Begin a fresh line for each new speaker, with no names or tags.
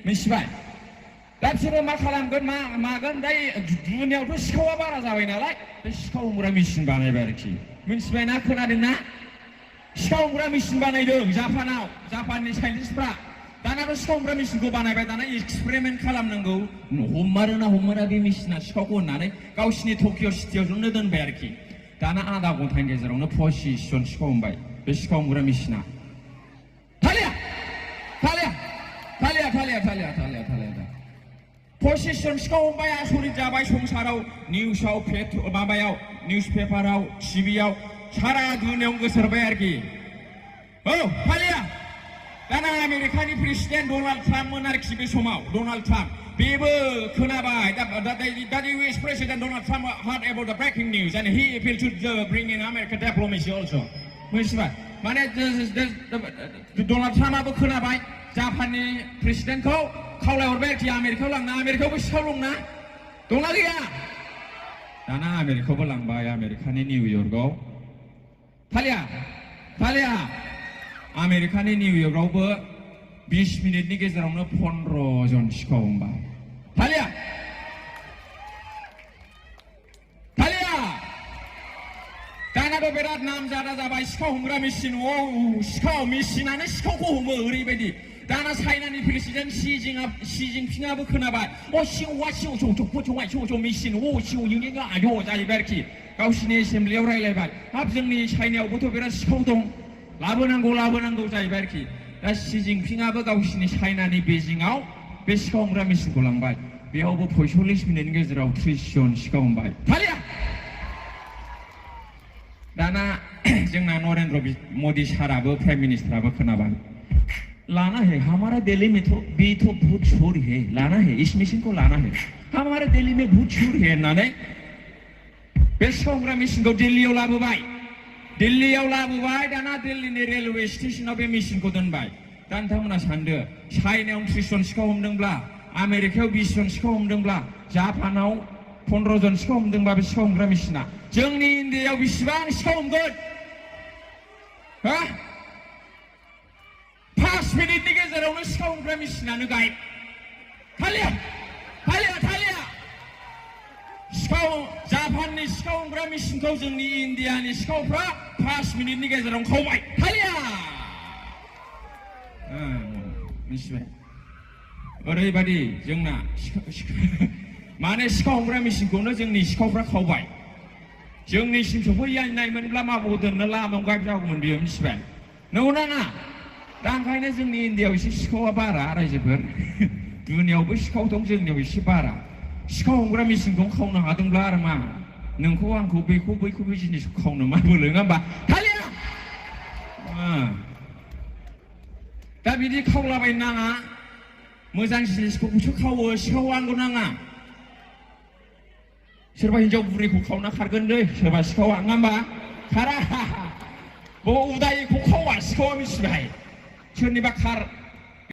मिथिबाय दा बिसोरो मा खालामगोन मागोन दाय दुनियावथ' सिखावा बारा जाबाय नालाय बे सिखाव हमग्रा मेसिन बानायबाय आरोखि मिथिबायना खोनादोंना सिखाव हमग्रा मेसिन बानायदों जापाननि साइन्टिस्टफ्रा दानाथ' सिखाव हमग्रा मेसिनखौ बानायबाय दाना एक्सपेरिमेन्ट खालामनांगौ हमारोना हमारा बे मेसिना सिखावखौ होननानै गावसिनि टकिअ सिटियावनो दोनबाय आरोखि दाना आधा घन्टानि गेजेरावनो 25 जन सिखाव हमबाय बे सिखाव हमग्रा मेसिना थालिया 25 जन सिखाव हमबाय आसरित जाबाय संसाराव निउसाव माबायाव निउस पेपाराव टिभियाव सारा दुनियाव गोसारबाय आरोखि औ थालिया दाना आमेरिकानि प्रेसिडेन्ट डनाल्ड ट्राम्पमोन आरोखि बे समाव डनाल्ड ट्राम्प बेबो खोनाबाय दा US President Donald Trump heard about the breaking news and he appealed to bring in American diplomacy also मिथिबाय माने डनाल्ड ट्राम्पआबो खोनाबाय जापाननि प्रेसिडेन्टखौ खावलायहरबाय आरोखि आमेरिकायाव लांना आमेरिकायावबो सिखाव दंना दंना गैया दाना आमेरिकायावबो लांबाय आमेरिकानि निउयर्कआव थालिया आमेरिकानि निउयर्कआवबो 20 मिनिटनि गेजेरावनो 15 जन सिखाव हमबाय थालिया दानाथ' बिराद नामजादा जाबाय सिखाव हमग्रा मेसिन सिखाव मेसिनानो सिखावखौ हमो ओरैबायदि दाना चाइनानि प्रेसिडेन्ट शि जिनपिंआबो खोनाबाय मेसिन जाहैबाय आरोखि गावसिनि एसेम्ब्लियाव रायलायबाय हाब जोंनि चाइनायावबोथ' बिराद सिखाव दं लाबोनांगौ जाहैबाय आरोखि दा शि जिनपिंआबो गावसिनि चाइनानि बेजिंआव बे सिखाव हमग्रा मेसिनखौ लांबाय बेयावबो 45 मिनिटनि गेजेराव 30 जन सिखाव हमबाय थालिया दाना जोंना नरेन्द्र मोदी साराबो प्राइम मिनिस्टाराबो खोनाबाय लाना है हमारा दिल्ली में तो भी तो भूत चोर है लाना है इस मिशन को लाना है हमारे दिल्ली में भूत चोर है होननानै बे सिखाव हमग्रा मेसिनखौ दिल्लीयाव लाबोबाय दाना दिल्लीनि रेलवे स्टेशनाव बे मेसिनखौ दोनबाय दा नोंथांमोना सानदो चाइनायाव 30 जन सिखाव हमदोंब्ला आमेरिकायाव 20 जन सिखाव हमदोंब्ला जापानाव 15 जन सिखाव हमदोंबा बे सिखाव हमग्रा मेसिना जोंनि इन्डियायाव बेसेबां सिखाव हमगोन हा 5 मिनिटनि गेजेरावनो सिखाव हमग्रा मेसिनानो गायब थालिया जापाननि सिखाव हमग्रा मेसिनखौ जोंनि इन्डियानि सिखावफ्रा 5 मिनिटनि गेजेरावनो खावबाय थालिया मिथिबाय ओरैबायदि जोंना माने सिखाव हमग्रा मेसिनखौनो जोंनि सिखावफ्रा खावबाय जोंनिसिम सफैनायमोनब्ला माबाव दोननो लामायाव गायब जागौमोन बियो मिथिबाय नंगौना नङा दा ओंखायनो जोंनि इन्डियायाव एसे सिखावा बारा रायजोफोर दुनियावबो सिखाव दं जोंनियाव एसे बारा सिखाव हमग्रा मेसिनखौ खावनो हादोंब्ला आरो मा नोंखौ आंखौ बैखौ बे जिनिसखौ खावनो मा बोलो नङा होमबा थालिया दा बिदि खावलाबायनो नाङा मोजां जिनिसखौसो खावो सिखावनांगौ नाङा सोरबा हिनजाव बुरैखौ खावना खारगोन दै सोरबा सिखावा नङा होमबा खारा उदायिखौ खावा सिखावा मिथिबाय सोरनिबा